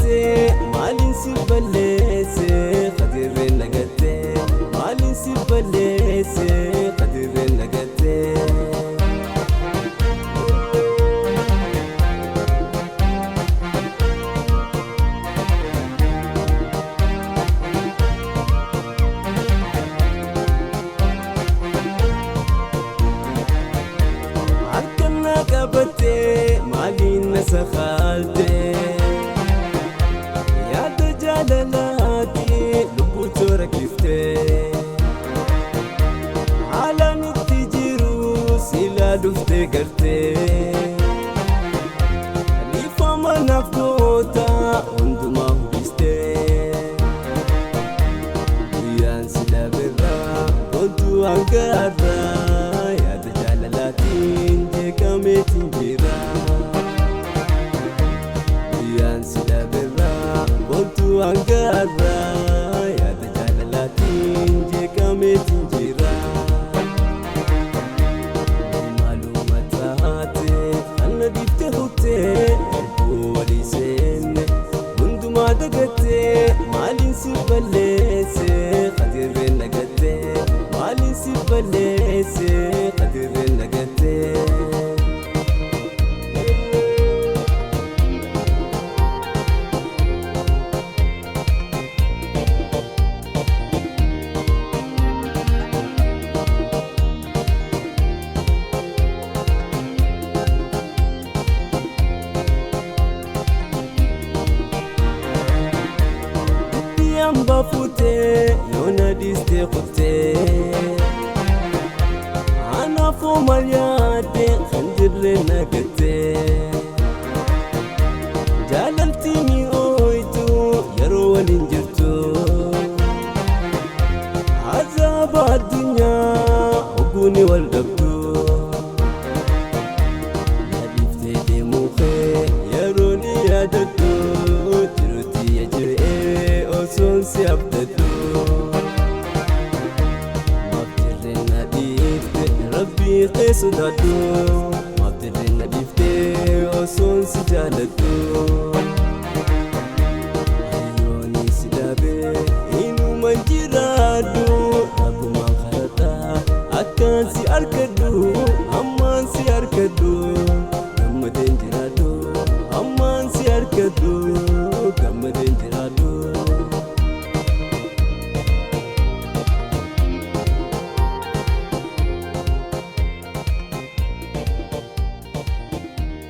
nagattee maaliin si balleesse qadirreen nagattee maaliin si balleesse qadirreen nagattee. Harka na qabattee maaliin na sakaaltee yaada jaalalaati lubbuu toora kiftee haalaan itti jiru silaa dhuftee gartee dhiifama naaf goota hundumaa hubistee guyyaan si dhaberraa bontuu hanga har'aa yaada jaalalaatiin jeeqameetiin jira. Guyyaan si dhaberraa bontuu hanga har'aa yaada jaalalaatiin jeeqameetiin jira. Maaluma taate anna dhiifte kuttee lubbuu walii seenne hundumaa dagattee maaliin si balleesse qadirreen nagattee maaliin si balleesse qadirreen nagattee. Dubbii hambaa fuutee yoona dhiistee kuttee anaafuu maal yaadde kan jirre nagattee jaalalti mi'ooytu yeroo waliin jirtu azaaba addunyaa ogguuni wal dhabdu na dhiiftee deemuu kee yeroo ni yaadadhu jirutti jedhee osoon si abdadhu. Maaf jirreen na dhiifte rabbii kee sodaadhu maaf jirreen na dhiifte osoon si jaaladhu. Hayyooni si dhaabee inuman jiraadhu rabbumaan kadhadha akkaan si argadhu ammaan si argadhu.